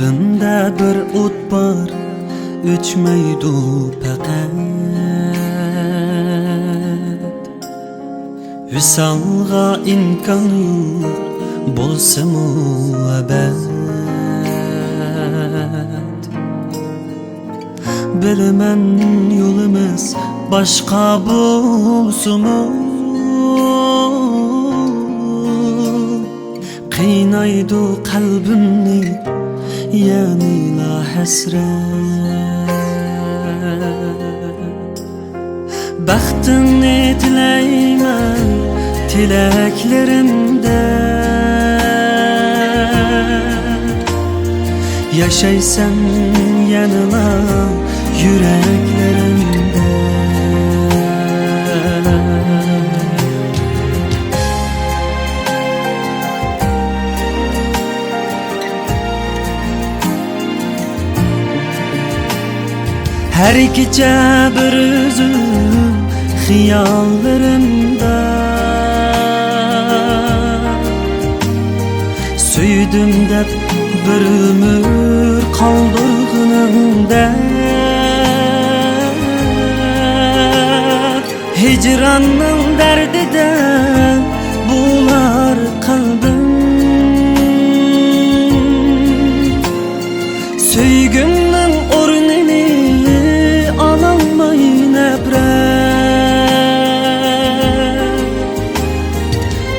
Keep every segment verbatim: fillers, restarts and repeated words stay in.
قەلبىمدە بىر ئوت بار، ئۆچمەيدۇ پەقەت. ۋىسالغا ئىمكان يوق، بولسىمۇ ئەبەد. بىلىمەن يولىمىز باشقا بولسىمۇ، قىينايدۇ قەلبىمنى يەنىلا ھەسرەت. بەختىڭنى تىلەيمەن تىلەكلىرىمدە، ياشايسەن يەنىلا يۈرەكلىرىمدە. ھەر كېچە بىر ئۆزۈم خىياللىرىمدا، سۆيدۈم دەپ بىر ئۆمۈر قالدۇرغىنىڭدەك، ھىجراننىڭ دەردىدە بۇلار قەلبىم. سۆيگۈمنىڭ ئورنىنى ئالالماي نەپرەت.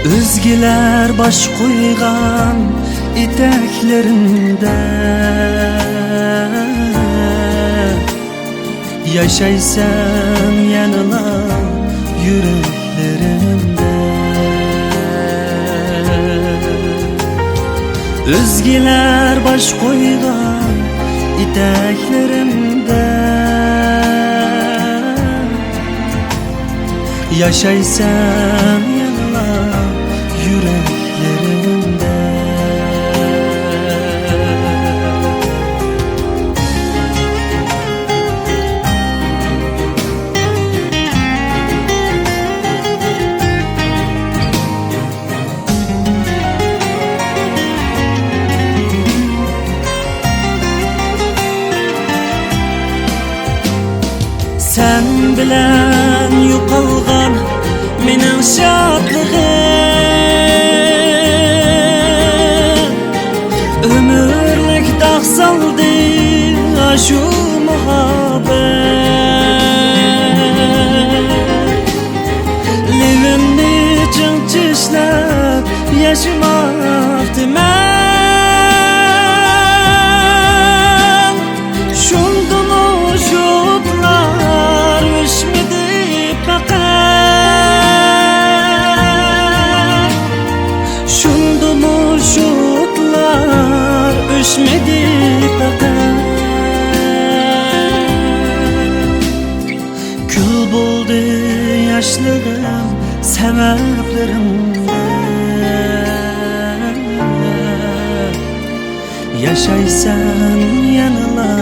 ئۆزگىلەر باش قويغان ئېتەكلىرىمدە، ياشايسەن يەنىلا يۈرەكلىرىمدە. ئۆزگىلەر باش قويغان ئېتەكلىرىمدە، ياشايسەن يەنىلا يۈرەكلىرىمدە. سەن بىلەن يوقالغان مېنىڭ شادلىقىم، ئۆمۈرلۈك داغ سالدى ئاشۇ مۇھەببەت. لېۋىمنى چىڭ چىشلەپ ياشىماقتىمەن. شۇندىمۇ شۇ ئوتلار ئۆچمىدى پەقەت؟ شۇندىمۇ شۇ ئوتلار ئۆچمىدى پەقەت؟ كۈل بولدى ياشلىقىم سەۋەبلىرىمدە. ياشايسەن يەنىلا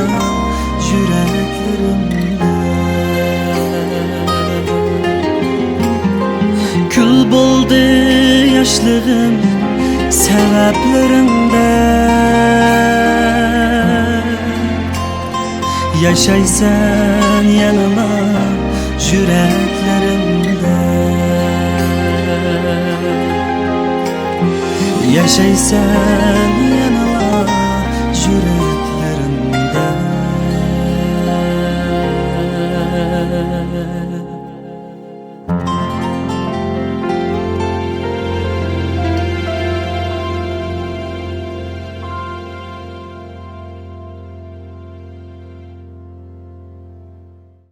يۈرەكلىرىمدە. كۈل بولدى ياشلىقىم سەۋەبلىرىمدە. ياشايسەن يەنىلا يۈرەكلىرىمدە. ياشايسەن